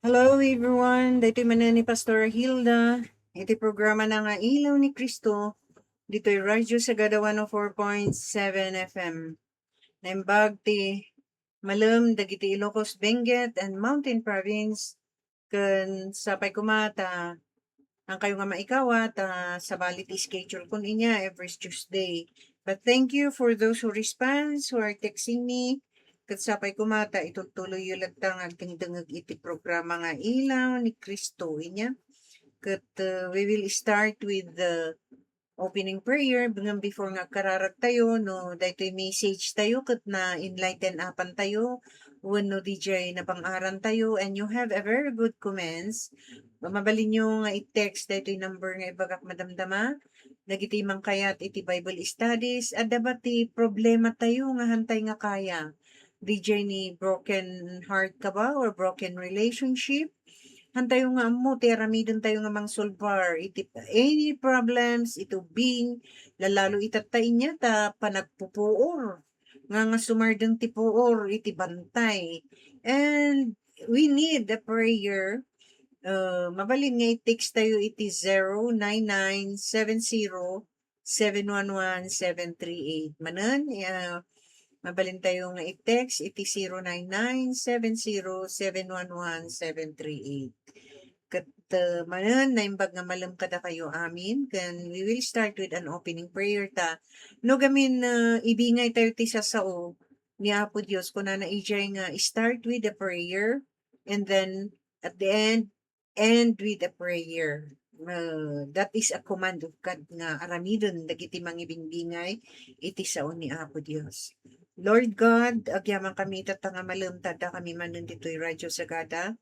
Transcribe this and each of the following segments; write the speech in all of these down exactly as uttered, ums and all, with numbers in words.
Hello everyone, daytoy manen ni Pastor Hilda iti programa na nga Ilaw ni Cristo ditoy Radyo Sagada one oh four point seven F M. Naimbag ti malem dagiti Ilocos, Benguet, and Mountain Province, ken sapay koma ta haankayo nga maikawat, ah, sabali ti schedule kon inya every Tuesday. But thank you for those who responds, who are texting me. Ket sapay koma ta itultuloyyo latta nga agdengdengeg iti programa nga Ilaw ni Cristo inya. Ket, uh, we will start with the opening prayer, ngem before nga agkararagtayo, no, daytoy message tayo ket na-enlighten upan tayo, wenno D J nabang-aran tayo, and you have a very good comments, mabalinyo nga i-text daytoy number nga ibagak madamdama. Dagiti mangkayat iti Bible studies, adda ba ti problema tayo nga hantay nga kaya? D J ni broken heart ka ba or broken relationship? Hantayo nga ammo ti aramiden tayo nga mangsolbar iti any problems, iti ubbing, lalalo itatta inya ta panagpupuor nga, nga sumardeng ti puor iti bantay. And we need a prayer. Uh, mabalin nga i-text tayo iti zero nine nine seven zero seven one one seven three eight. Manen, ah, mabalin tayo nga i-text iti zero nine nine seven zero seven one one seven three eight. Ket, uh, manen, naimbag nga malem kadakayo amin, ken we will start with an opening prayer ta. No gamin, uh, ibingay tayo ti sasao ni Apo Dios, kunana idiay nga start with a prayer, and then at the end, end with a prayer. Uh, that is a command of God nga aramiden dagiti mangibingbingay iti sao ni Apo Dios. Lord God, agyamankami itatta nga malem ta addakami manen ditoy Radyo Sagada,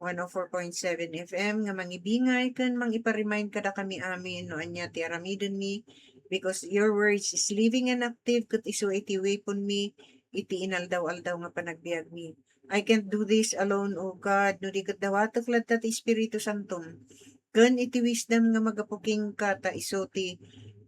one oh four point seven F M nga mangibingay ken mangipa-remind kadakami amin no ania ti aramidenmi, because your words is living and active ket isu iti weaponmi iti inaldaw-aldaw nga panagbiagmi. I can't do this alone, O God, no di ket dawatek latta ti Espiritu Santom ken iti wisdom nga magapu kenka ta isu ti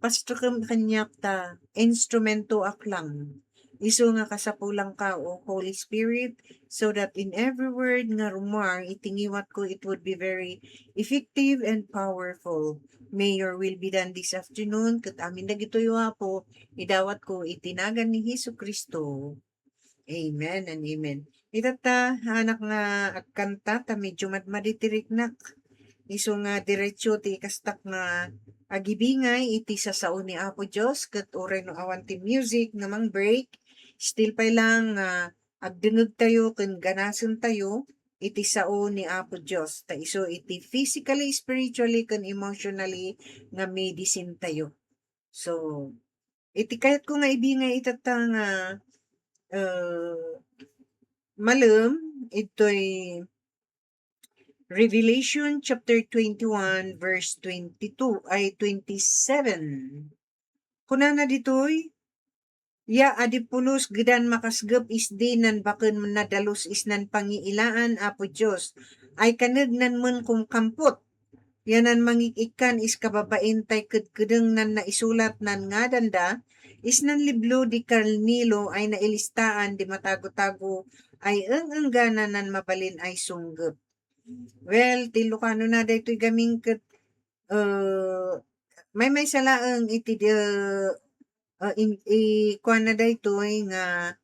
pastreken kaniak ta instrumentoak lang. Isu nga kasapulanka, O Holy Spirit, so that in every word nga rummuar iti ngiwatko, it would be very effective and powerful. May your will be done this afternoon, ket amin dagitoy, O Apo, idawatko iti nagan ni Jesu-Cristo. Amen and amen. Itatta, anak nga agkanta, ta medyo madmadi ti riknak. Isu nga diretso ti kastak nga agibingay iti sasao ni Apo Dios, ket uray no awan ti music nga mang-break, still pay lang nga agdengegtayo ken ganasentayo iti sao ni Apo Dios. Ta isu iti physically, spiritually, ken emotionally nga medicine tayo. So, iti kayatko nga ibingay itatta nga, eh, malem, itoy Revelation chapter twenty-one, verse twenty-two, ay, twenty-seven. Kunana ditoy, "Ya, adi pulos gedan makasgep isdi nan baken nadalus isnan pangiilaan, Apo Dios, ay kanegnan men kumkampot. Yanan mangik-ikkan is kababain tay kedkedeng nan naisulat nan ngadanda isnan libro di karnelo ay nailistaan di matago-tago ay eng-enggana nan mabalin ay sunggep." Well, ti Ilocano na daytoy gamin ket, eh, maymaysa laeng iti, eh, ah, in-, i-, kuana daytoy nga,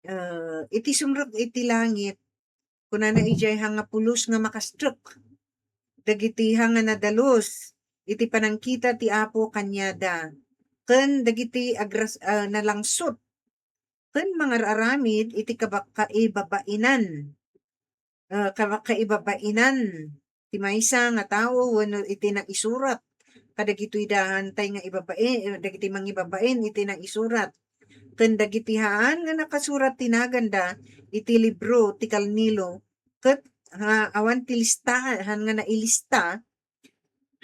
eh, iti sumrek iti langit, kunana idiay, "Hanga pulos nga makastrek dagiti hanga nadalus iti panangkita ti Apo kaniada, ken dagiti agras-, ah, nalangsot ken mangar-aramid iti kabak-, kaibabainan, ah, kaba-, kaibabainan ti maysa nga tao wenno iti naisurat kadagitoy da hantay nga ibabain, eh, dagiti mangibabain iti naisurat, ken dagiti haan nga nakasurat ti naganda iti libro ti karnelo, ket ha-, awan ti lista, haan nga nailista,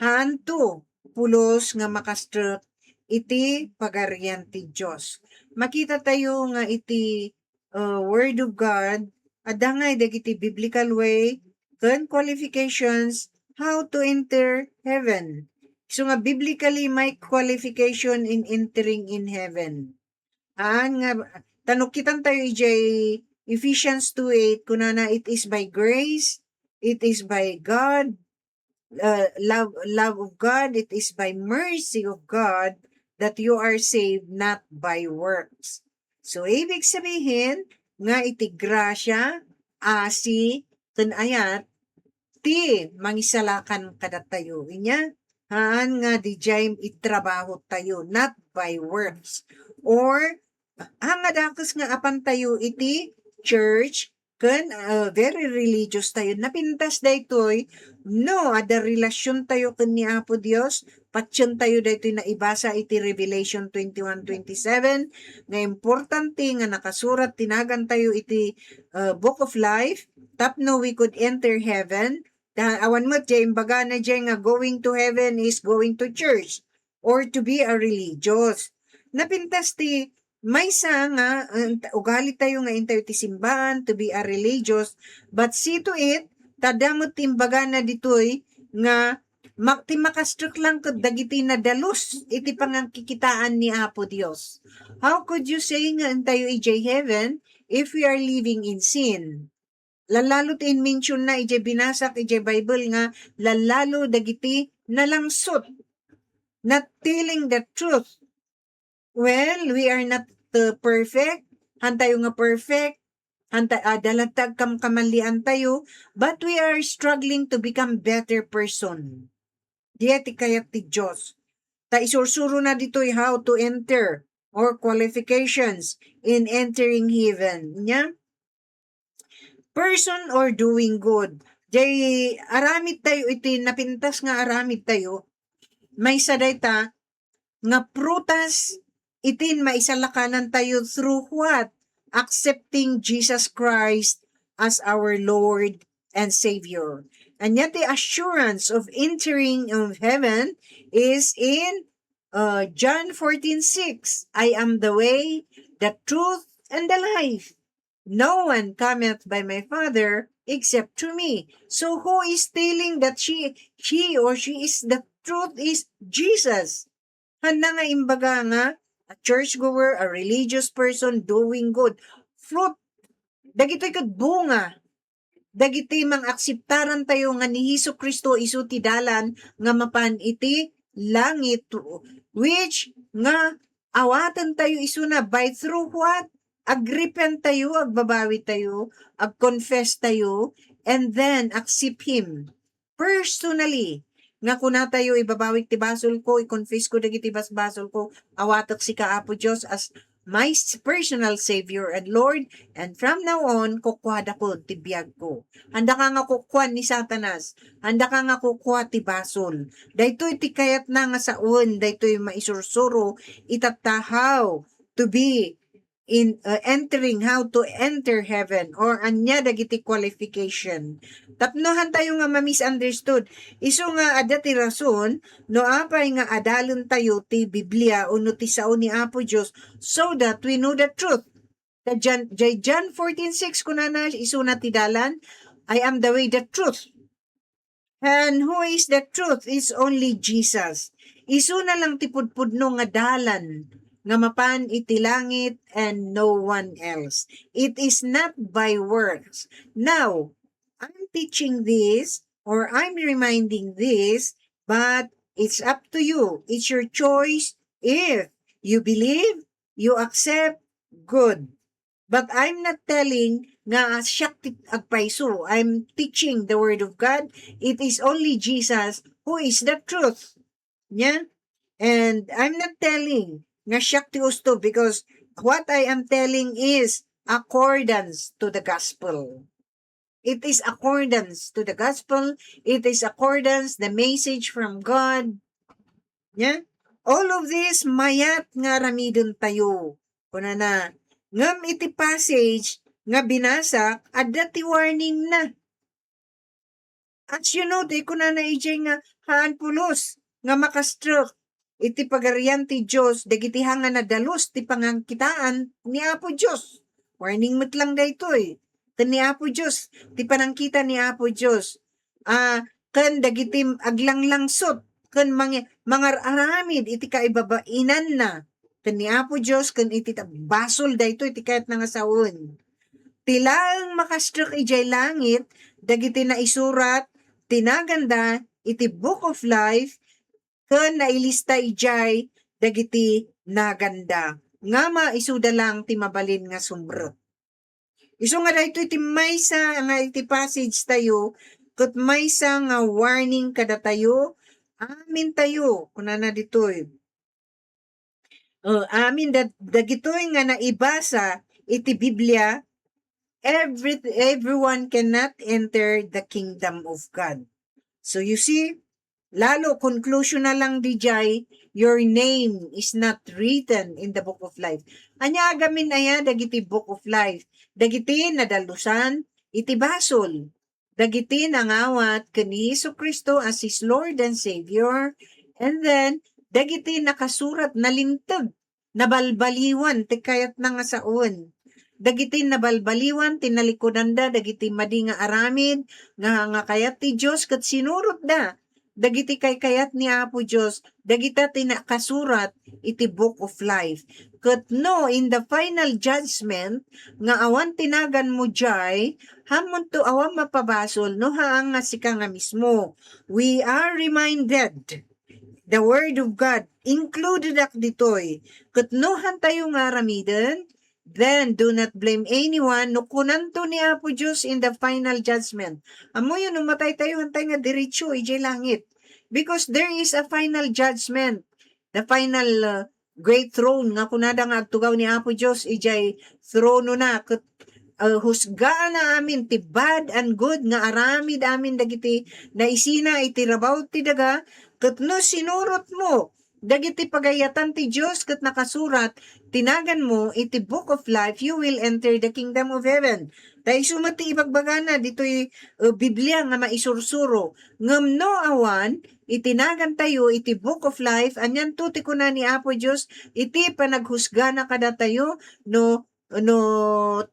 haanto pulos nga makastrek iti Pagarian ti Dios." Makita tayo nga iti, uh, Word of God, adda ngay dagiti biblical way ken qualifications how to enter heaven. So nga biblically may qualification in entering in heaven. Haan nga, ta no kitan tayo idiay Ephesians two eight, kunana, "It is by grace It is by God, uh, love, love of God, it is by mercy of God that you are saved, not by works. So, ibig sabihin nga iti grasya, asi, ken ayat, ti mangisalakan kadatayo. Inya, haan nga diay itrabaho tayo, not by works. Or, haan nga dakes nga apan tayo iti church, ken, ah, very religious tayo. Napintas daytoy, no, adda relasyon tayo ken ni Apo Dios, patien tayo daytoy naibasa iti Revelation twenty-one twenty-seven, nga importante nga nakasurat ti nagan tayo iti, ah, Book of Life, tapno we could enter heaven. Ta-, awan met diay imbagana diay nga going to heaven is going to church or to be a religious. Napintas ti maysa nga, uh, ugali tayo nga intayo ti simbaan, to be a religious, but see to it, ta adda met ti imbagana ditoy nga mak-, ti makastrek lang ket dagiti nadalus iti panangkikitaan ni Apo Dios. How could you say nga intayo idiay heaven if we are living in sin? Lallalo ti inmensionna idiay binasak idiay Bible nga lallalo dagiti nalangsot, not telling the truth. Well, we are not, uh, perfect. Hantayo nga perfect. Hanta-, ah, adda latta agkamkamaliantayo, but we are struggling to become better person. Diay ti kayat ti Dios. Ta isursuro na ditoy how to enter or qualifications in entering heaven. Nya? Person or doing good. Diay aramid tayo iti napintas nga aramid tayo. Maysa dayta nga prutas itin maisalakanan tayo through what? Accepting Jesus Christ as our Lord and Savior. And yet the assurance of entering of heaven is in, uh, John fourteen six. "I am the way, the truth, and the life. No one cometh by my Father except through me." So who is telling that she, he or she is the truth is Jesus? Hanna nga imbaga nga a churchgoer, a religious person, doing good. Fruit, dagitoy ket bunga. Dagiti mang-akseptaran tayo nga ni Jesu-Cristo isu ti dalan nga mapan iti langit, which nga awaten tayo isuna by through what? Agrepent tayo, agbabawi tayo, agconfess tayo, and then accept Him personally. Nga kuna tayo, ibabawik ti basol ko, i-confess ko dagiti basbasol ko, awatek sika, Apo Dios, as my s-, personal Savior and Lord, and from now on, kukuadakon ti biag ko. Handaka nga kukuan ni Satanas, handaka nga kukua ti basol. Daytoy ti kayatna nga sawen, daytoy maisursuro, itatta how to be in, uh, entering, how to enter heaven, or ania dagiti qualification. Tapno hantayo nga ma-misunderstood, isu nga adda ti rason no apay nga adalen tayo ti Biblia wenno ti sao ni Apo Dios so that we know the truth. Ta John, jay John fourteen six kunana, isuna ti dalan, "I am the way, the truth." And who is the truth is only Jesus. Isuna lang ti pudpudno nga dalan nga mapan iti langit and no one else. It is not by works. Now, I'm teaching this or I'm reminding this, but it's up to you. It's your choice. If you believe, you accept, good. But I'm not telling nga siak ti agpayso. I'm teaching the word of God. It is only Jesus who is the truth. Yeah? And I'm not telling nga siak ti usto, because what I am telling is accordance to the gospel. It is accordance to the gospel. It is accordance the message from God. Yeah? All of this, mayat nga aramiden tayo. Kunana, ngem iti passage nga binasak, adda ti warning na. As you know, di kunana idiay nga haan pulos nga makastrek iti Pagarian ti Dios dagiti ha nga nadalus ti panangkitaan ni Apo Dios. Warning met lang daytoy. Ken ni Apo Dios, ti panangkita ni Apo Dios, a, ken dagiti aglanglangsot ken mangi-, mangar-aramid iti kaibabainanna ken ni Apo Dios ken iti ta-, basol daytoy ti kayatna nga sawen. Ti laeng makasdek idiay langit dagiti naisurat ti naganda iti Book of Life ken nailista idiay dagiti naganda. Ngem isuda lang ti mabalin nga sumrek. Isu nga daytoy ti maysa nga iti passage tayo, ket maysa nga warning kadatayo, amin tayo, kunana ditoy. Uh, amin da, dagitoy nga naibasa iti Biblia, every, everyone cannot enter the kingdom of God. So you see, lalo conclusion na lang dijay, your name is not written in the book of life. Ania agamin aya dagiti book of life? Dagiti nadalusan iti basol. Dagiti nangawat ken ni Jesu-Cristo as his Lord and Savior. And then, dagiti nakasurat, nalinteg, nabalbaliwan ti kayatna nga sawen. Dagiti nabalbaliwan ti nalikudanda dagiti madi nga aramid nga, nga kayat ti Dios ket sinurotda dagiti kaykayat ni Apo Dios, dagita ti nakasurat iti Book of Life. Ket no, in the final judgment, nga awan ti naganmo jay, hammonto awan mapabasol no haan nga sika nga mismo. We are reminded, the Word of God, included ak ditoy. Ket no hantayo nga aramiden, then do not blame anyone no kunanto ni Apo Dios in the final judgment. Ammoyo no matay tayo, hantay nga diretso idiay langit. Because there is a final judgment. The final, uh, great throne nga kunada nga agtugaw ni Apo Dios idiay trono na ket, uh, husgaana amin ti bad and good nga aramid amin dagiti naisina iti rabaw ti daga, ket no sinurotmo dagiti pagayatan ti Dios ket nakasurat ti naganmo iti Book of Life, you will enter the kingdom of heaven. Ta isu met ti ibagbagana ditoy, uh, Biblia nga maisursuro. Ngem no awan, iti nagantayo iti Book of Life, anianto ti kuna ni Apo Dios iti panaghusgana kadatayo? No, no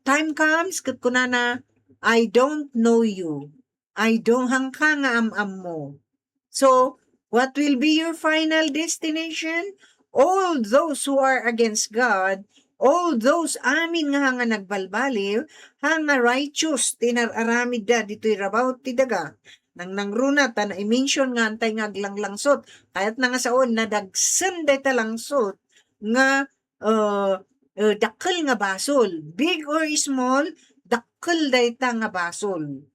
time comes, ket kunana, "I don't know you. I don't," haanka nga am-ammo. So, what will be your final destination? All those who are against God, all those amin nga, nga nagbalbaliw, nga righteous ti inar-aramidda ditoy rabaw ti daga. Nangnangruna ta na-mention nga antay nga aglanglangsot. Kayatna nga saon, nadagsen dayta langsot nga, uh, uh, dakkel nga basol. Big or small, dakkel dayta nga basol.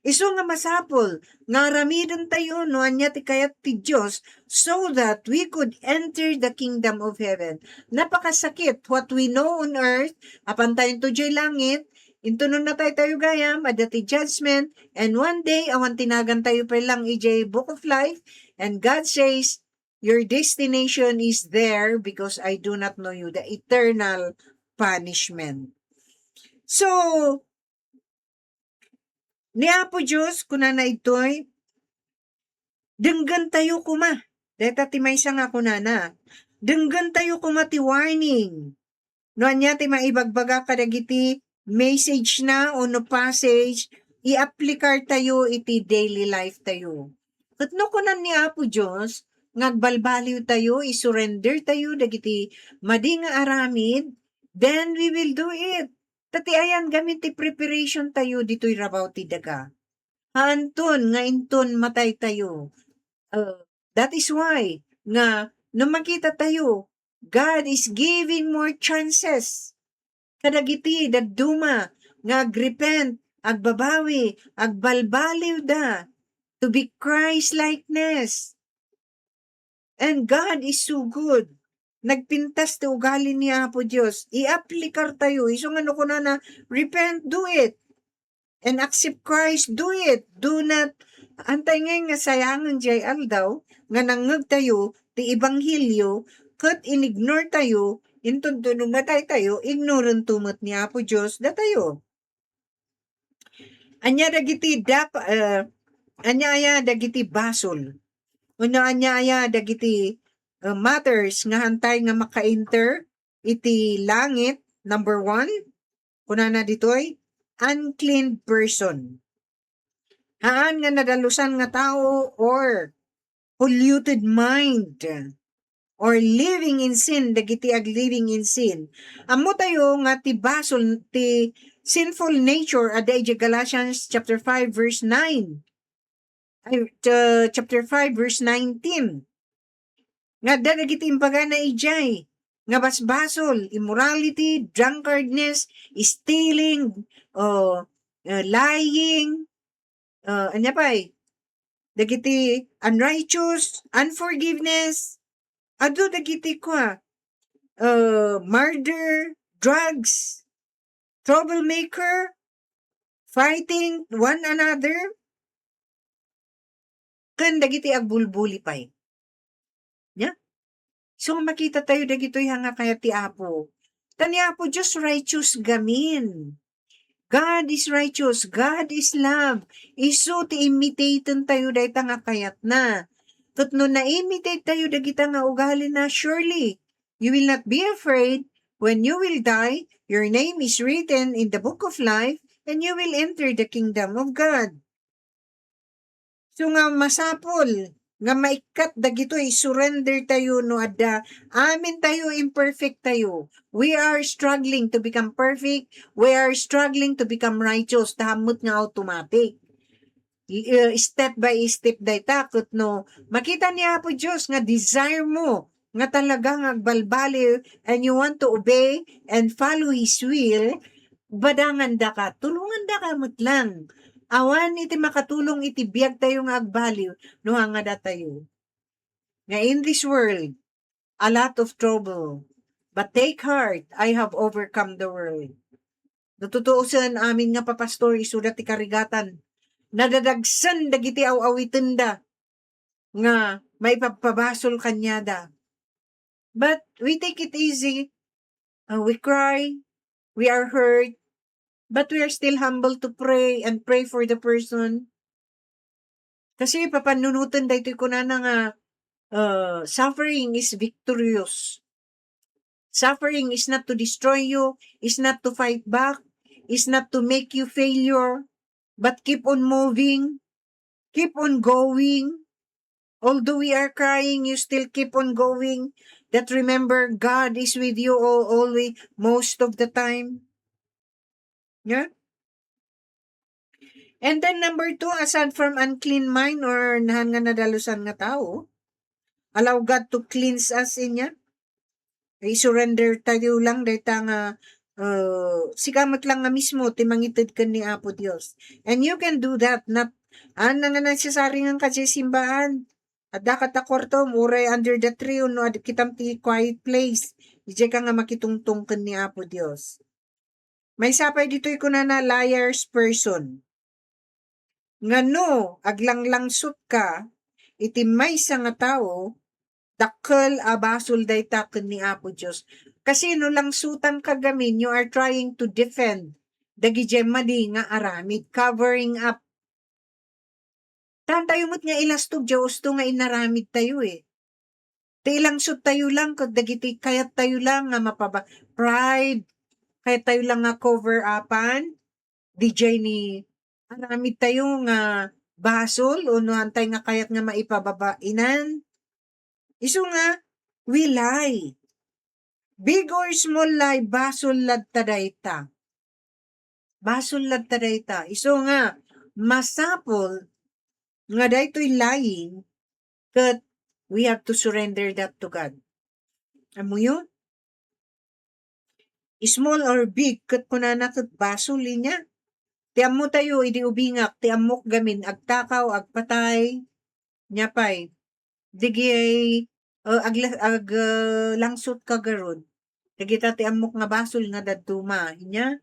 Isu nga masapul nga aramidentayo no ania ti kayat ti Dios so that we could enter the kingdom of heaven. Napakasakit what we know on earth, apan tayo to jay langit, intunon na tayo tayo gayam, adda ti judgment, and one day, awan tinagan tayo pa lang ijay book of life, and God says, "Your destination is there because I do not know you," the eternal punishment. So, ni Apo Dios, kunana itoy, denggentayo koma. Dayta ti maysa nga kunana. Denggentayo koma ti warning. No ania ti maibagbaga kadagiti message na o no passage, i-applicar tayo iti daily life tayo. Ket no kunan ni Apo Dios, nga agbalbaliw tayo, isurrender tayo dagiti madi nga aramid, then we will do it. Ta ti ayan gamin ti preparation tayo ditoy rabaw ti daga. Haanton nga inton matay tayo. Uh, that is why nga no makita tayo, God is giving more chances kadagiti dadduma nga agrepent, agbabawi, agbalbaliwda to be Christ-likeness. And God is so good. Nagpintas ti ugali ni Apo Dios. I-aplikar tayo. Isu nga no kunana, "Repent, do it. And accept Christ, do it." Do not, antay ngay nga sayangen jay aldaw nga nangngeg tayo ti ebanghelio ket inignore tayo, inton no matay tayo, ignoren to met ni Apo Dios datayo. Ania dagiti dap-, eh, ania aya dagiti basol? Wenno ania aya dagiti, eh, matters nga hantay nga maka-enter iti langit? Number one, kunana ditoy, unclean person. Haan nga nadalusan nga tao or polluted mind or living in sin, dagiti ag-living in sin. Ammo tayo nga ti basol ti sinful nature, adda idiay Galatians chapter five, verse nine. Ay, uh, chapter five, verse nineteen. Nga adda dagiti imbagana idiay nga basbasol, immorality, drunkardness, stealing, uh, uh, lying, uh, ania pay? Dagiti unrighteous, unforgiveness, adu dagiti kua, uh, murder, drugs, troublemaker, fighting one another, ken dagiti agbulbuli pay. Nya? So, makita tayo dagitoy nga kayat ti Apo. Ta ni Apo Dios righteous gamin. God is righteous. God is love. Isu ti imitaten tayo dayta nga kayatna. Ket no na-imitate tayo dagita nga ugalina, surely you will not be afraid. When you will die, your name is written in the book of life, and you will enter the kingdom of God. So nga masapul nga maikkat dagitoy, surrender tayo no adda. Amin tayo, imperfect tayo. We are struggling to become perfect. We are struggling to become righteous. Tahammet nga automatic. I-, uh, step by step dayta, ket no makita ni Apo Dios nga desire mo nga talaga nga agbalbaliw and you want to obey and follow His will, badangandaka, tulongandaka met lang. Awan iti makatulong iti biag tayo nga agbaliw no hangada tayo. Nga in this world, a lot of trouble. But take heart, I have overcome the world. No tutuosen, amin nga papastor, isuda ti karigatan. Nadadagsen dagiti aw-awitenda nga maipabpabasol kaniada. But we take it easy. Uh, we cry. We are hurt. But we are still humble to pray and pray for the person. Kasi papannunoten daytoy kunana nga, uh, suffering is victorious. Suffering is not to destroy you, is not to fight back, is not to make you failure, but keep on moving, keep on going. Although we are crying, you still keep on going. That remember, God is with you all, always, most of the time. Yeah? And then number two, aside from unclean mind or nahan nga nadalusan nga tao, allow God to cleanse us inya. I-surrender tayo lang dayta nga, uh, sika met lang nga mismo ti mangited ken ni Apo Dios. And you can do that, not, ah, nga nagsasaringan ka diay simbaan. Adda ka ta kwartom, uray under the tree, wenno ad-, kitam ti quiet place. Idiay ka nga makitungtong ken ni Apo Dios. Maysa pay ditoy kunana, liars person. Nga no aglanglangsot ka iti maysa nga tao, dakkel a basol dayta ken ni Apo Dios. Kasi no langsutan ka gamin, you are trying to defend dagidiay madi nga aramid, covering up. Tan tayo met nga ilastog diay usto nga inaramid tayo, eh. Ti ilangsot tayo lang ket dagiti kayat tayo lang nga mapaba-, pride, kayat tayo lang nga cover upan, didiay ni aramid tayo nga basol, wenno haantay nga kayat nga maipababainan. Isu nga, we lie. Big or small lie, basol latta dayta. Basol latta dayta. Isu nga, masapul nga daytoy lying, ket we have to surrender that to God. Ammoyo? Small or big, ket kunana ket basol inya. Ti ammo tayo, idi ubingak, ti ammok gamin, agtakaw, agpatay, nya pay. Dagiti, uh, agla-, ag-, uh, langsot ka garud. Dagita ti ammok nga basol nga dadduma. Inya,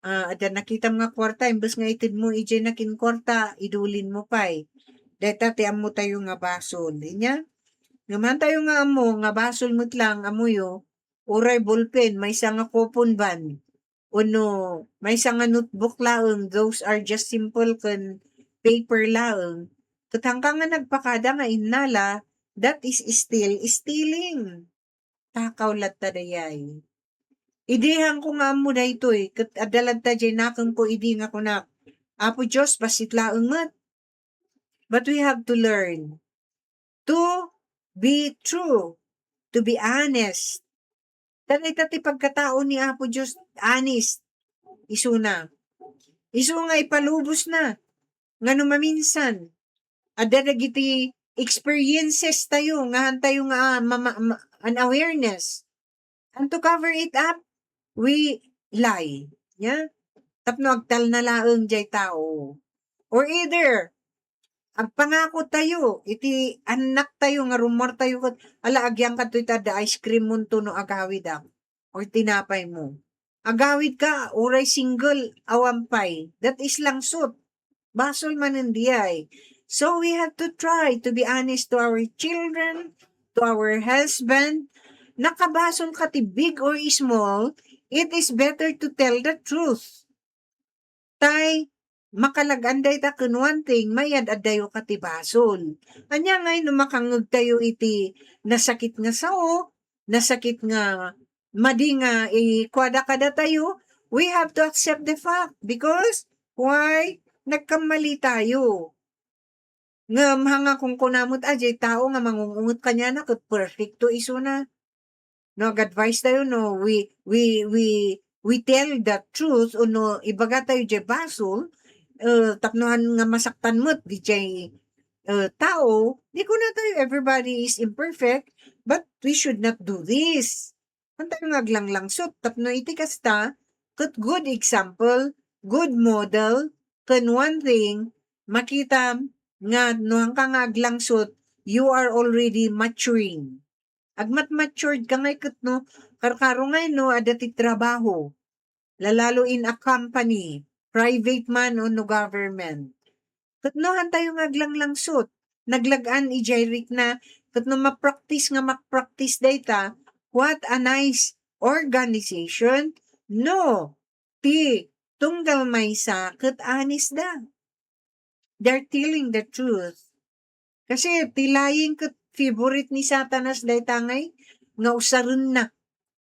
ah, adda nakitam nga kuarta, imbes nga itedmo idiay nakinkuarta, idulinmo pay. Dayta ti ammo tayo nga basol. Inya, ngem haantayo nga ammo nga basol met lang, ammoyo, uray ballpen, maysa nga coupon bond, wenno maysa nga notebook laeng, those are just simple ken paper laeng. Ket haanka nga nagpakada nga innala, that is still stealing. Takaw latta dayay. Idi haanko nga ammo daytoy, ket adda latta diay nakemko idi nga kunak, "Apo Dios, bassit laeng met." But we have to learn to be true, to be honest. Ta dayta ti pagkatao ni Apo Dios, honest. isuna. Isu nga ipalubosna nga no maminsan, adda dagiti experiences tayo nga hantayo nga, ah, mama-, ma-, an awareness. And to cover it up, we lie. Nya? Tapno agtalna laeng jay tao. Or either, agpangako tayo, iti annak tayo nga rummuar tayo ket, "Ala, agyangkadto ita adda ice cream monto no agawid ak, or tinapay mo." Agawid ka, uray single, awan pay. That is langsut. Basol manen diay. So we have to try to be honest to our children, to our husband. Nakabasol ka ti big or small, it is better to tell the truth. Tay, makalag-an dayta ken one thing, mayad-addayo ka ti basol. Ania ngay no makangngegtayo iti nasakit nga sao, nasakit nga madi nga ikuada kadatayo, we have to accept the fact because why? Nagkamali tayo. Ngem hanga kunkuna met a, jay tao nga mangungunget kaniana ket perfecto isuna. No, ag-advise tayo, no, we, we, we, we tell the truth, o no, ibaga tayo jay basol, eh, tapno han nga masaktan met di jay, eh, tao, di kuna tayo, everybody is imperfect, but we should not do this. Hantayo nga aglanglangsot, tapno iti kasta, ket good example, good model, ken one thing, makita nga no hanka nga aglangsot, you are already maturing. Agmat-matured ka ngay ket no, karkaro ngay no, adda ti trabaho. Lalalo in a company, private man o no government. Ket no, hantayo nga aglanglangsot. Naglag-an idiay rikna, ket no mapraktis nga makpraktis dayta, what a nice organization. No, ti tunggal maysa ket honest da. They're telling the truth. Kasi ti lying ket favorite ni Satanas dayta ngay nga usarenna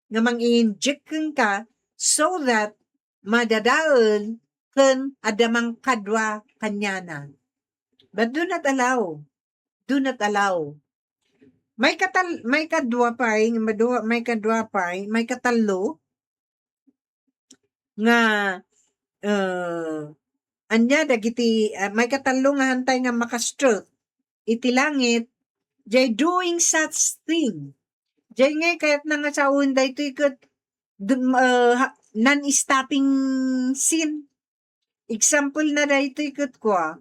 nga mang-i-inject kenka so that madadael ken adda mangkadua kaniana. But do not allow. Do not allow. Maikatal-, maikadua pay, madua-, maikadua pay, maikatallo, nga, eh, ania dagiti, ah, maikatallo nga hantay nga maka-stroke iti langit, jay doing such thing. Jay ngay kayatna nga sawen daytoy ket dum-, eh, ha-, non-stopping sin. Example na daytoy ket kua,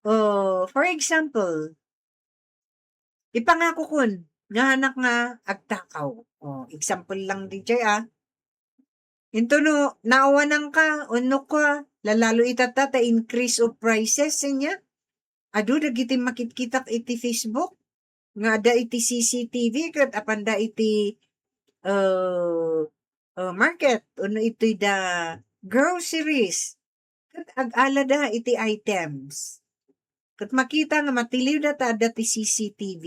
eh, for example, ipangakokon nga haanak nga agtakaw. Oh, example lang diay, ah. Into no, naawananka, wenno kua, lalalo itatta ta increase of prices, ania? Adu dagiti makitkitak iti Facebook nga adda iti C C T V ket apanda iti, eh, eh, market wenno iti da groceries. Ket ag-alada iti items. Ket makita nga matiliwda ta adda ti C C T V.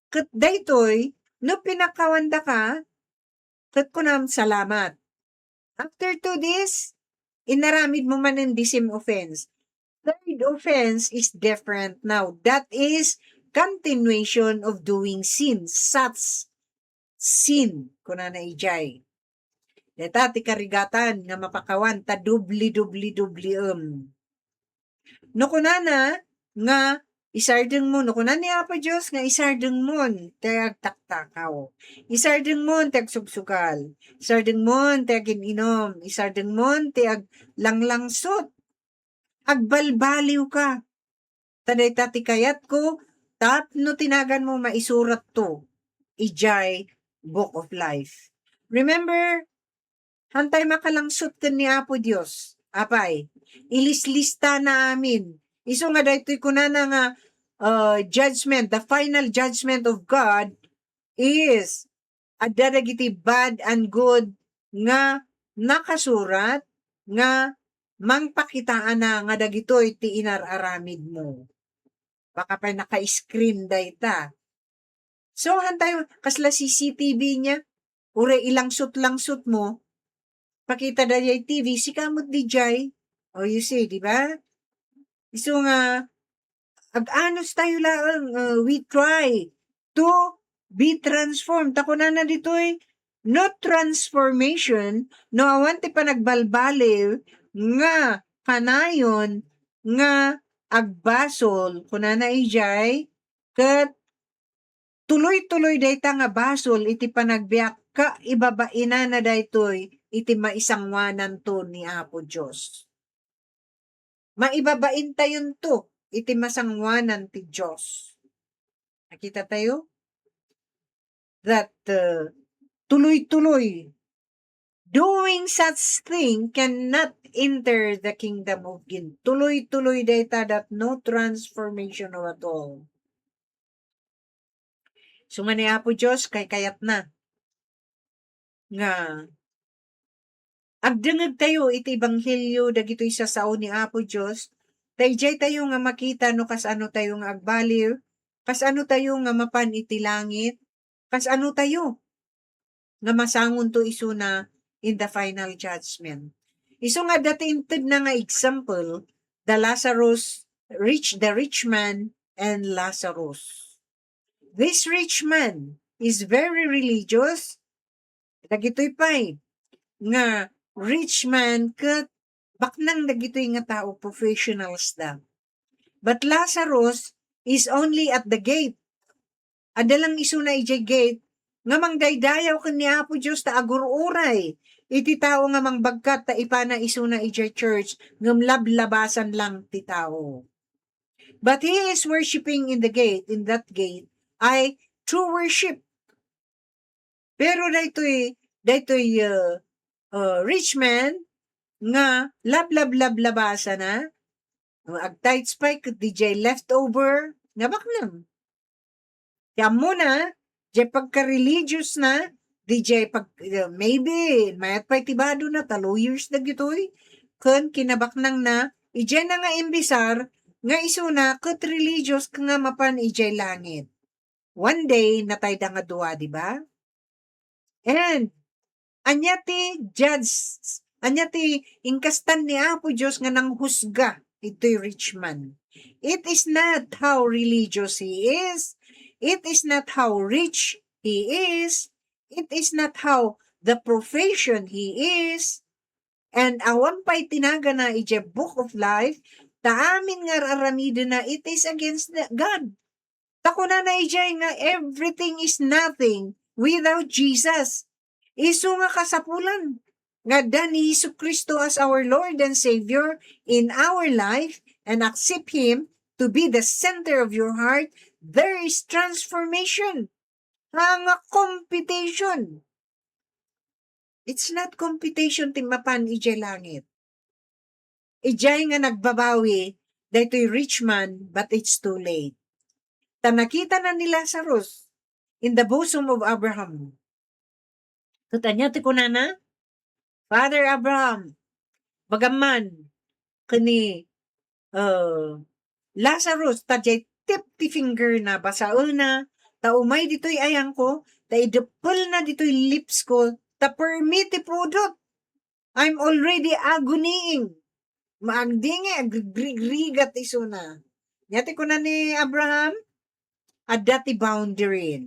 Ket daytoy, no pinakawandaka, ket kunam, "Salamat." After two days, inaramid mo manen the same offense. Third offense is different now. That is continuation of doing sin, such sin, kunana idiay. Dayta ti karigatan nga mapakawan ta dubli, dubli, dubli, em. No kunana nga isardengmo, no kunan ni Apo Dios nga isardengmon ti agtaktakaw, isardengmon ti agsubsugal, isardengmon ti agin-inom, isardengmon ti aglanglangsot, agbalbaliwka. Ta dayta ti kayatko tapno ti naganmo maisuratto idiay Book of Life. Remember, hantay makalangsot ken ni Apo Dios. Apay, ilislistana amin. Isu nga daytoy kunana nga, uh, judgment, the final judgment of God is adda dagiti bad and good nga nakasurat nga mangpakitaana nga dagitoy ti inar-aramidmo. Baka pay naka-screen dayta. So, hantay, kasla C C T V nia, uray ilangsut-langsut mo, pakita dayay T V, sika met diay. Oh, you see, di ba? Isu nga, ag-anus tayo laeng, uh, we try to be transformed. Ta kunana ditoy, no transformation, no awan ti panagbalbaliw nga kanayon nga agbasol, kunana idiay, ket tuloy-tuloy dayta nga basol iti panagbiag, kaibabainana daytoy iti maisanguananto ni Apo Dios. Maibabaintayonto iti masanguanan ti Dios. Nakita tayo? That, uh, tuloy-tuloy, doing such thing cannot enter the kingdom of God. Tuloy-tuloy dayta that no transformation at all. So nga ni Apo Dios, kaykayatna nga agdengegtayo iti ebanghelio dagitoy sasao ni Apo Dios, ta idiay tayo nga makita no kas ano tayo nga agbaliw, kas ano tayo nga mapan iti langit, kas ano tayo nga masangonto isuna in the final judgment. Isu nga adda ti intedna nga example, the Lazarus, rich, the rich man, and Lazarus. This rich man is very religious. Dagitoy pay nga rich man ket baknang dagitoy nga tao, professionals da. But Lazarus is only at the gate. Adda lang isuna idiay gate nga mangdaydayaw ken ni Apo Dios ta agur-uray iti tao nga mangbagkat ta ipana isuna idiay church ngem lablabasan lang ti tao. But he is worshiping in the gate, in that gate, ay true worship. Pero daytoy, daytoy, uh, uh, rich man nga lablablablabasan na, nga agtithes pay ket didiay leftover nga baknang. Ti ammona, diay pagka-religious na, diay pag-, uh, maybe, mayat pay ti bado na, ta lawyers dagitoy, ken kinabaknang na, idiay na nga imbisar, nga isuna, ket religious nga mapan idiay langit. One day, natayda nga dua, di ba? And, ania ti judge, ania ti inkastan ni Apo Dios nga nanghusga itoy rich man? It is not how religious he is. It is not how rich he is. It is not how the profession he is. And awan pay ti nagana idiay book of life, ta amin nga ar-aramidena, it is against the God. Ta kunana idiay nga everything is nothing without Jesus. Isu nga kasapulan nga adda ni Jesu-Cristo as our Lord and Savior in our life and accept Him to be the center of your heart, there is transformation. Ha nga competition. It's not competition ti mapan idiay langit. Idiay nga nagbabawi daytoy rich man, but it's too late. Ta nakita na ni Lazarus in the bosom of Abraham. Ket ania ti kunana? Father Abraham, magamman ken ni, uh, Lazarus, ta diay tip ti finger na, basaena, ta umay ditoy ayangko, ta ideppelna ditoy lips ko, ta permi ti pudot. I'm already agonying. Maagdingay, agrigrigat isuna. Ania ti kuna ni Abraham? Adda ti boundary.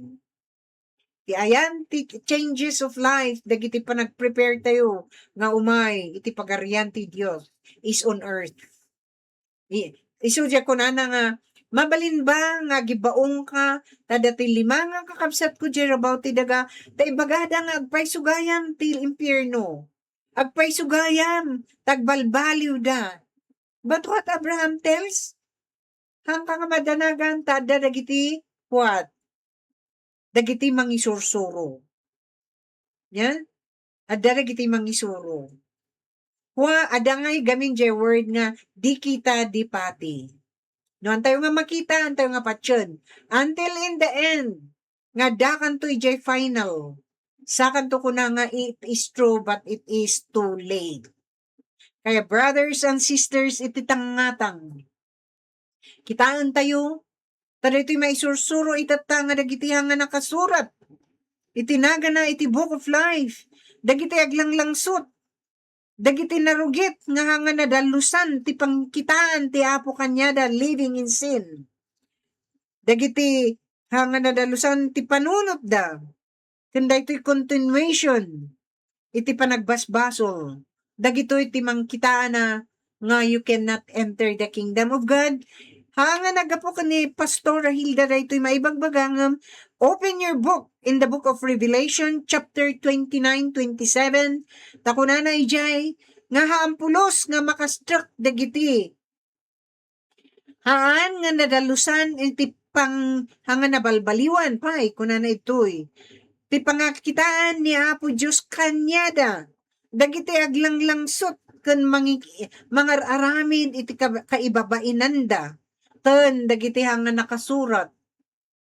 Ti ayan ti changes of life, dagiti panagprepare tayo nga umay iti pagarian ti Dios is on earth. I-, isu diay kunana nga, mabalin ba nga agibaongka, ta dati lima nga kakabsatko diay rabaw ti daga, ta ibagada nga agpayso gayam ti impierno. Agpayso gayam, ta agbalbaliwda. But what Abraham tells? Haanka nga madanagan, ta adda dagiti, what? Dagiti mangisursuro. Ania? Adda dagiti mangisuro. Kua, adda ngay gamin diay word nga di kita, di pati. No, antayo nga makita, antayo nga patien. Until in the end, nga addakanto idiay final. Sakanto kuna nga it is true, but it is too late. Kaya brothers and sisters, iti tangngatang, kitaentayo, ta daytoy maisursuro itatta nga dagiti nga nakasurat iti nagana iti Book of Life, dagiti aglanglangsot, dagiti narugit nga nga nadalusan ti pangkitaan ti Apo kaniada, living in sin. Dagiti nga nadalusan ti panunotda. Ken daytoy continuation iti panagbasbasol. Dagitoy ti mangkitaana nga you cannot enter the kingdom of God. Ha nga naggapu ken ni Pastora Hilda daytoy maibagbaga ngem open your book in the book of Revelation chapter twenty-nine, twenty-seven. Ta kunana idiay nga haan pulos nga makastrek dagiti haan nga nadalusan iti pang-, ha nga nabalbaliwan pay, kunana itoy, ti pangakitaan ni Apo Dios kaniada, dagiti aglanglangsot ken mangi-, mangar-aramid iti ka-, kaibabainanda, ken dagiti ha nga nakasurat,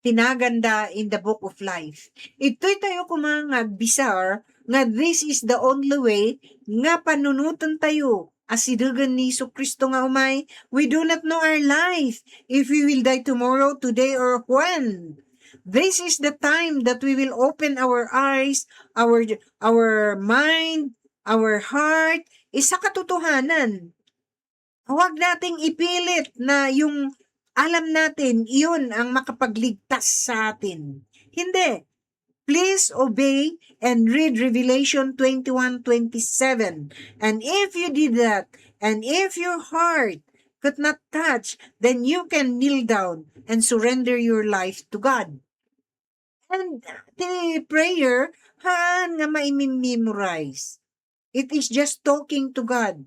tinaganda in the book of life. Itoy tayo koma nga agbisar nga this is the only way nga panunoten tayo asidegen ni Jesu-Cristo nga umay. We do not know our life, if we will die tomorrow, today, or when. This is the time that we will open our eyes, our, our mind, our heart, sa katotohanan. Huwag nating ipilit na yung alam natin, iyon ang makapagligtas sa atin. Hindi. Please obey and read Revelation twenty-one twenty-seven. And if you did that, and if your heart could not touch, then you can kneel down and surrender your life to God. And the prayer, haan nga maimemorize. It is just talking to God.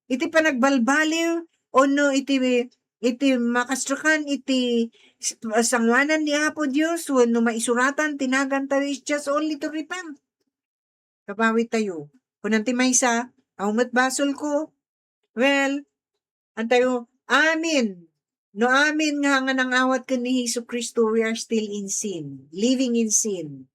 Iti panagbalbaliw, o no iti, iti makasrakan iti s-, sanguanan ni Apo Dios, wenno maisuratan, tinagan tayo is just only to repent. Kabawi tayo. Kunan ti maysa, "Aw met basol ko." Well, antayo, amin. No amin nga, nga nangawat ken ni Jesu-Cristo, we are still in sin, living in sin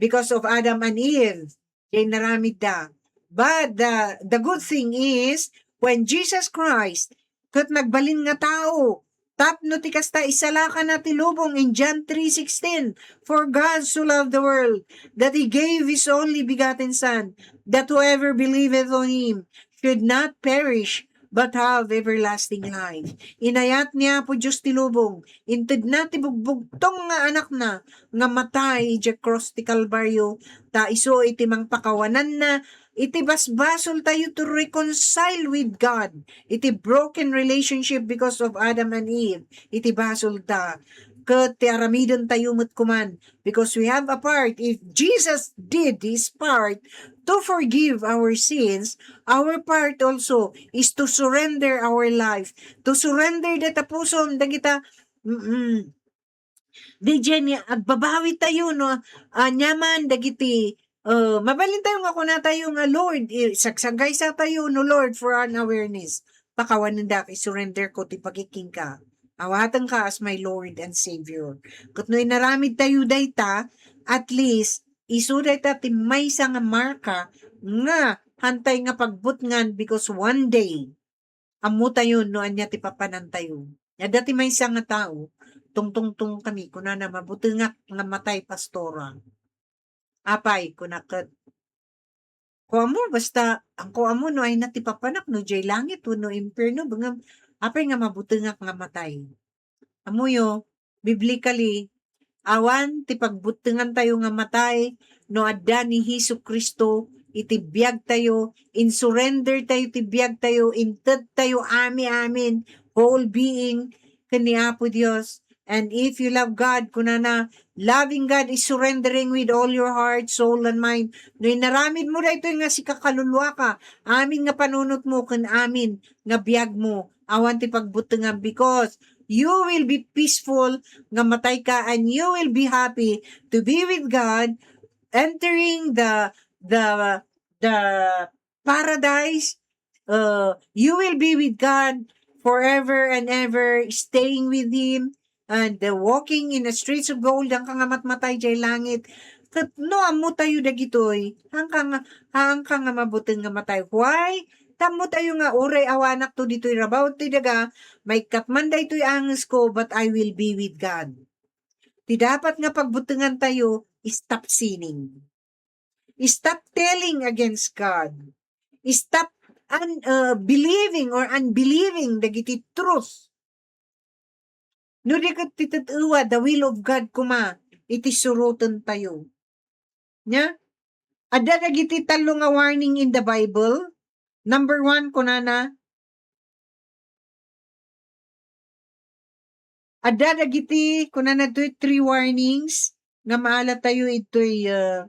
because of Adam and Eve. Diay naramidda. But the, the good thing is, when Jesus Christ, ket nagbalin nga tao, tapno ti kasta, isalakana ti lubong in John three sixteen, "For God so loved the world, that He gave His only begotten Son, that whoever believeth on Him should not perish, but have everlasting life." Inayat ni Apo Dios ti lubong, intedna ti bugbugtong nga Anakna nga matay idiay cross ti Kalbario, ta isu iti mangpakawananna iti basbasol tayo to reconcile with God, iti broken relationship because of Adam and Eve, iti basol ta. Ket ti aramiden tayo met kuman, because we have a part. If Jesus did His part to forgive our sins, our part also is to surrender our life, to surrender dayta pusom, dagita, mm, di diay ni agbabawi tayo, no? Aniaman dagiti, eh, mabalin tayo nga kuna tayo nga, "Lord," eh, sagsagaysa tayo, no, "Lord, for an awareness, pakawanendak, isurrender ko ti pagikingka. Awatenka as my Lord and Savior." Ket no inaramid tayo dayta, at least, isu dayta ti maysa nga marka nga hantay nga pagbutngan, because one day, ammo tayo no ania ti papanantayo. Adda ti maysa nga tao, "Tungtungtong kami," kunana, "mabutengak nga matay, Pastora." "Apay," kuna ket, "Ko ammo, basta, ang ko ammo no ayna ti papanak, no diay langit, wenno impierno, ngem apay nga mabutengak nga matay?" Ammoyo, biblically, awan ti pagbuttengan tayo nga matay no adda ni Jesu-Cristo iti biag tayo, in-surrender tayo ti biag tayo, inted tayo ami-amin, whole being, ken ni Apo Dios. And if you love God, kunana, loving God is surrendering with all your heart, soul, and mind. No inaramid mo daytoy nga sika kaluluaka, amin nga panunot mo, ken amin nga biag mo, awan ti pagbuttengan, because you will be peaceful nga matay ka, and you will be happy to be with God, entering the, the, the paradise. Uh, you will be with God forever and ever, staying with Him, and, uh, walking in the streets of gold, haanka nga matmatay diay langit. Ket no ammo tayo dagitoy, haanka nga, haanka nga mabuteng nga matay. Why? Ta ammo tayo nga uray awanakto ditoy rabaw ti daga, maikkat man daytoy angesko, but I will be with God. Ti dapat nga pagbutengan tayo, stop sinning. Stop telling against God. Stop un-, uh, believing or unbelieving dagiti truth. No di ket ti tet-ewa, the will of God koma iti suroten tayo. Nya, adda dagiti tallo nga warning in the Bible. Number one, kunana, adda dagiti, kunana, ditoy three warnings nga maala tayo itoy, uh,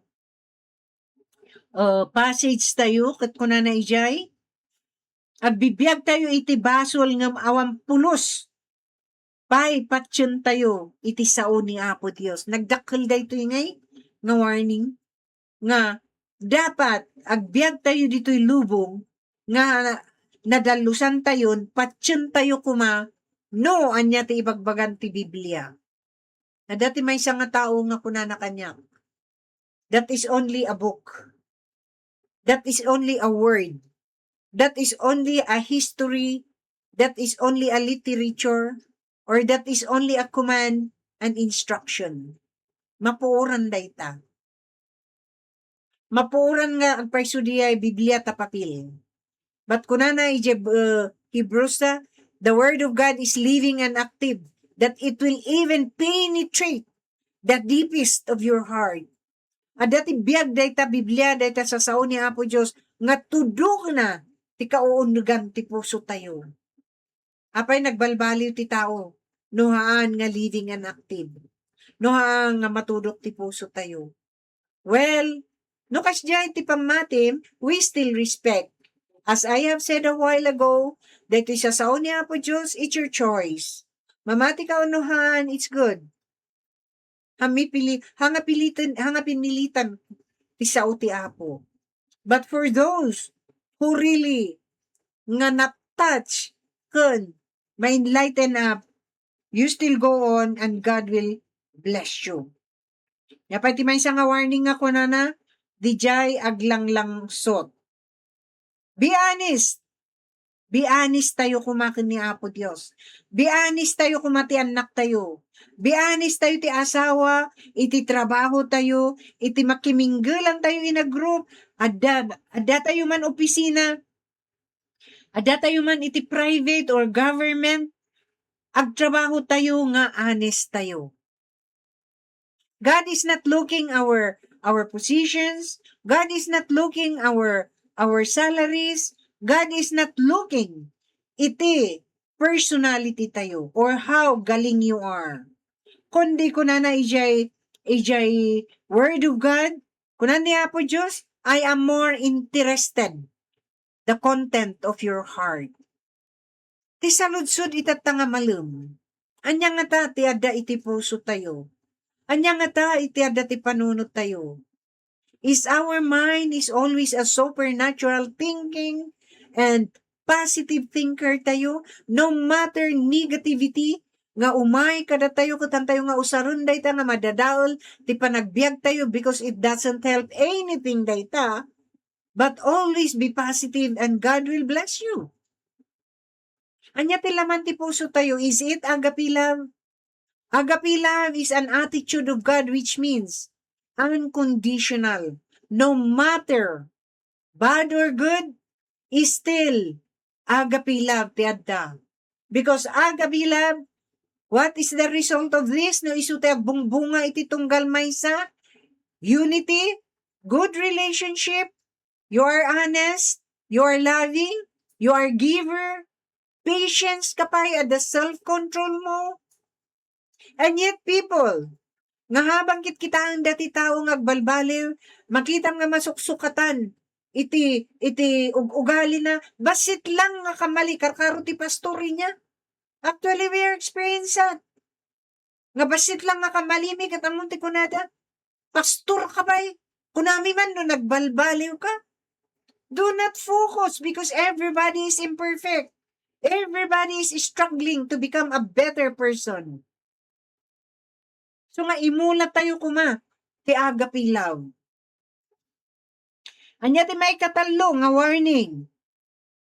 uh, passage tayo, ket kunana ijay, agbibiag tayo iti basol ngem awan pulos pay patien tayo iti sao ni Apo Dios. Nagdakkel daytoy ngay nga warning nga dapat agbiag tayo ditoy lubong nga nadallusan tayon, patien tayo koma no ania ti ibagbagan ti Biblia. Adda ti maysa nga tao nga kunana kaniak, "That is only a book. That is only a word. That is only a history. That is only a literature. Or that is only a command and instruction." Mapuoran dayta. Mapuoran nga agpayso diay Biblia ta papil. But kunana iti, uh, Hebrews, ah, "The word of God is living and active, that it will even penetrate the deepest of your heart." Adda ti biag dayta Biblia, dayta sasao ni Apo Dios nga tudokna ti kauunnegan ti puso tayo. Apay nagbalbaliw ti tao no haan nga living and active? No haan nga matudok ti puso tayo? Well, no kasdiay ti pammatim, we still respect. As I have said a while ago, daytoy sasao ni Apo Dios, it's your choice. Mamati ka o no haan, it's good. Hami pili-, hanga piliten, hanga pinilitan ti sao ti Apo. But for those who really nga na-touch ken ma-enlighten up, you still go on and God will bless you. Nia pay ti maysa nga warning nga kunana, dijay aglanglangsot. Be honest. Be honest tayo koma ken ni Apo Dios. Be honest tayo koma ti annak tayo. Be honest tayo ti asawa, iti trabaho tayo, iti makiminggelan tayo in a group. Adda, adda tayo man opisina, adda tayo man iti private or government, agtrabaho tayo nga honest tayo. God is not looking our, our positions. God is not looking our, our salaries. God is not looking iti personality tayo or how galing you are. Kundi kunana ijay, ijay Word of God, kunan ni Apo Dios, "I am more interested the content of your heart." Ti saludsod itatta nga malem. Ania ngata ti adda iti puso tayo? Ania ngata iti adda ti panunot tayo? Is our mind is always a supernatural thinking and positive thinker tayo, no matter negativity nga umay kadatayo, ket haantayo nga usaren dayta nga madadael ti panagbiag tayo, because it doesn't help anything dayta. But always be positive and God will bless you. Ania ti laman ti puso tayo? Is it agape love? Agape love is an attitude of God, which means unconditional. No matter bad or good, is still agape love ti adda. Because agape love, what is the result of this? No isu ti agbungbunga iti tunggal maysa, unity, good relationship, you are honest, you are loving, you are giver, patience ka pay, adda self-control mo. And yet, people, nga habang kitkitaen dati tao nga agbalbaliw, makitam nga masuksukatan iti, iti ug-, ugalina, bassit lang nga kamali, karkaro ti pastor inya. Actually, we are experienced that. Nga bassit lang nga kamalimi, ket ammom ti kunada, "Pastor ka pay? Kunami man no nagbalbaliw ka." Do not focus, because everybody is imperfect. Everybody is struggling to become a better person. So nga, imula tayo koma ti agape love. Ania ti maikatallo nga warning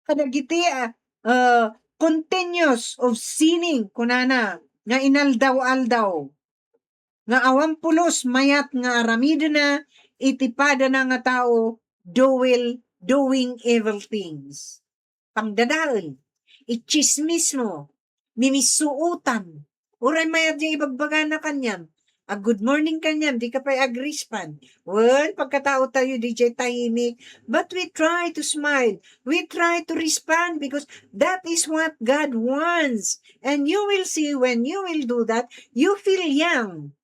kadagiti, ah, ah, continuous of sinning, kunana, nga inaldaw-aldaw, nga awan pulos mayat nga aramidena iti padana nga tao, doing, doing evil things. Pangdadael, itsismismo, mimissuotan, uray mayat diay ibagbagana kaniam, a good morning kaniam, di ka pay agrespond. Wen, pagkatao tayo, di jay tahimik. But we try to smile. We try to respond because that is what God wants. And you will see when you will do that, you feel young.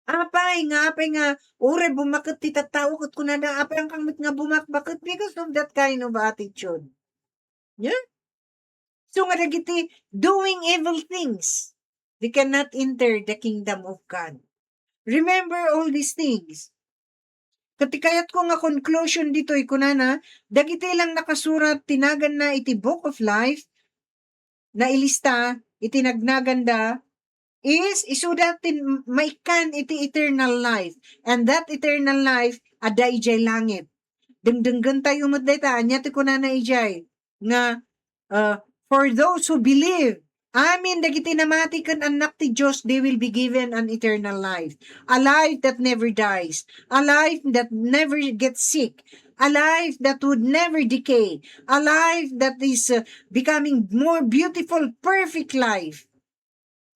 Apay nga, apay nga, uray bumaket ti tattao, ket kunana, apay nga met nga bumakbaket because of that kind of attitude. Yeah? So nga dagiti doing evil things, they cannot enter the kingdom of God. Remember all these things. Ket ti kayatko nga conclusion ditoy, kunana, dagiti lang nakasurat ti naganna iti Book of Life, nailista iti nagnaganda, is isuda ti maikkan iti eternal life. And that eternal life, adda idiay langit. Dengdenggen tayo met dayta, ania ti kunana idiay nga, uh, for those who believe, amin dagiti namati ken annak ti Dios, they will be given an eternal life. A life that never dies. A life that never gets sick. A life that would never decay. A life that is, uh, becoming more beautiful, perfect life.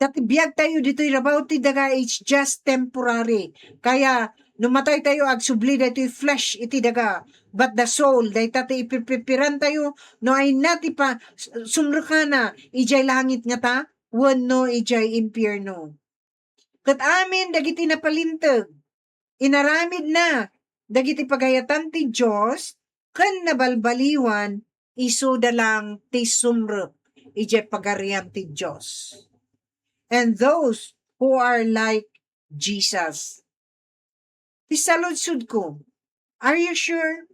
Ta ti biag tayo ditoy rabaw ti daga, it's just temporary. Kaya, no matay tayo, agsubli daytoy flesh iti daga. But the soul, dayta ti ipipipiran tayo, no ay na ti pa, sumrekana, idiay langit ngata, wenno idiay impierno. Ket amin dagiti napalinteg, inaramidna dagiti pagayatan ti Dios ken nabalbaliwan, isuda lang ti sumrek idiay Pagarian ti Dios. And those who are like Jesus. Ti saludsodko, are you sure?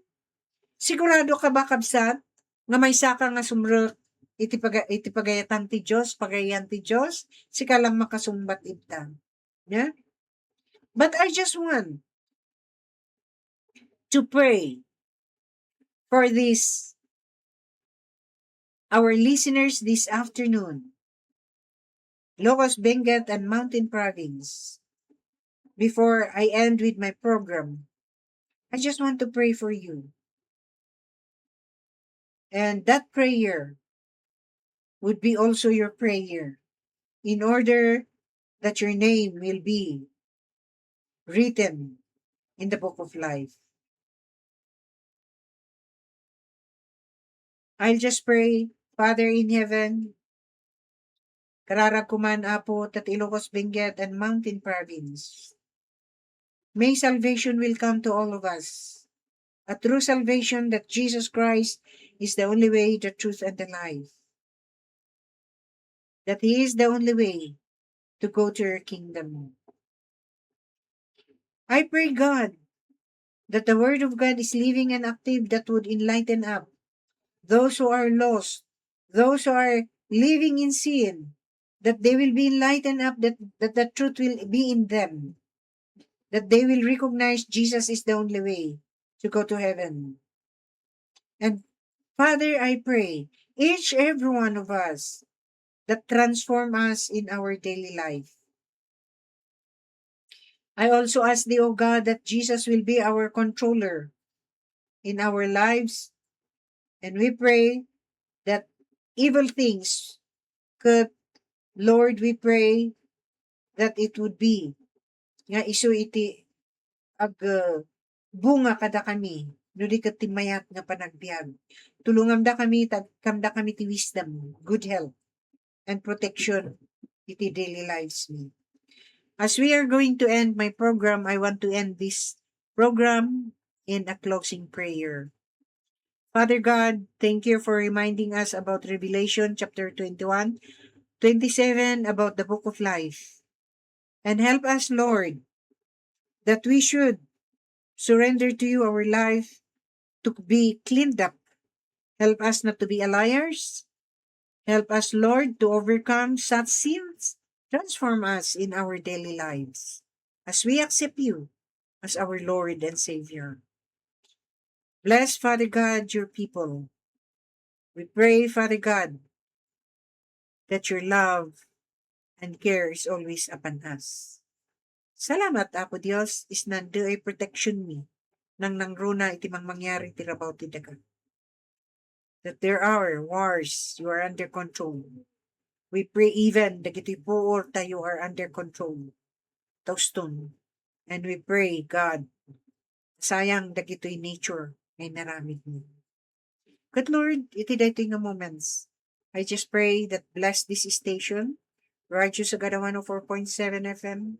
Sigurado ka ba, kabsat, nga maysaka nga sumrek iti paga-, iti pagayatan ti Dios, Pagarian ti Dios? Sika lang makasungbat ita. Yeah? But I just want to pray for this, our listeners this afternoon, Ilocos, Benguet, and Mountain Province. Before I end with my program, I just want to pray for you. And that prayer would be also your prayer in order that your name will be written in the book of life. I'll just pray, Father in heaven, kararag ko man, Apo, ta ti Ilocos, Benguet, and Mountain Province. May salvation will come to all of us. A true salvation that Jesus Christ is the only way, the truth, and the life. That He is the only way to go to your kingdom. I pray, God, that the word of God is living and active, that would enlighten up those who are lost, those who are living in sin, that they will be enlightened up, that, that the truth will be in them, that they will recognize Jesus is the only way to go to heaven. And Father, I pray, each every one of us, that transform us in our daily life. I also ask thee, O God, that Jesus will be our controller in our lives. And we pray that evil things could, Lord, we pray that it would be nga isu iti ag-, uh, bunga kadakami, no di ket ti mayat nga panagbiag. Tulongamdakami, ta agkamdakami ti wisdom, good health, and protection iti daily lives mi. As we are going to end my program, I want to end this program in a closing prayer. Father God, thank you for reminding us about Revelation chapter twenty-one, twenty-seven, about the book of life. And help us, Lord, that we should surrender to you our life to be cleaned up. Help us not to be a liars. Help us, Lord, to overcome such sins. Transform us in our daily lives as we accept you as our Lord and Savior. Bless, Father God, your people. We pray, Father God, that your love and care is always upon us. Salamat, Apo Dios, isnan daytoy protection mi, nangnangruna iti mangmangyari ti rabaw ti daga. That there are wars, you are under control. We pray even dagiti puor ta you are under control. ta uston. And we pray, God, sayang dagitoy nature nga inaramidmi. Ket Lord, iti daytoy nga moments, I just pray that bless this station, Radyo Sagada one oh four point seven F M.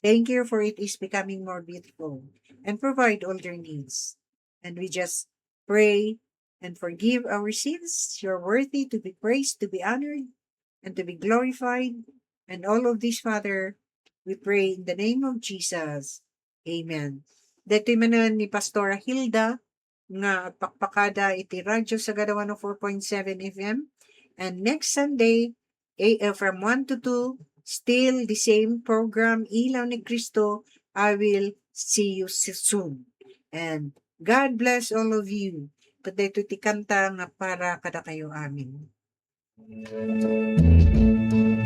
Thank you for it is becoming more beautiful and provide all their needs. And we just pray and forgive our sins. You're worthy to be praised, to be honored, and to be glorified. And all of this, Father, we pray in the name of Jesus. Amen. Daytoy manen ni Pastora Hilda nga agpakpakada iti Radyo Sagada one oh four point seven F M. And next Sunday, a- uh, from one to two, still the same program, Ilaw ni Cristo. I will see you s- soon. And God bless all of you. Ket daytoy ti kanta nga para kadakayo amin.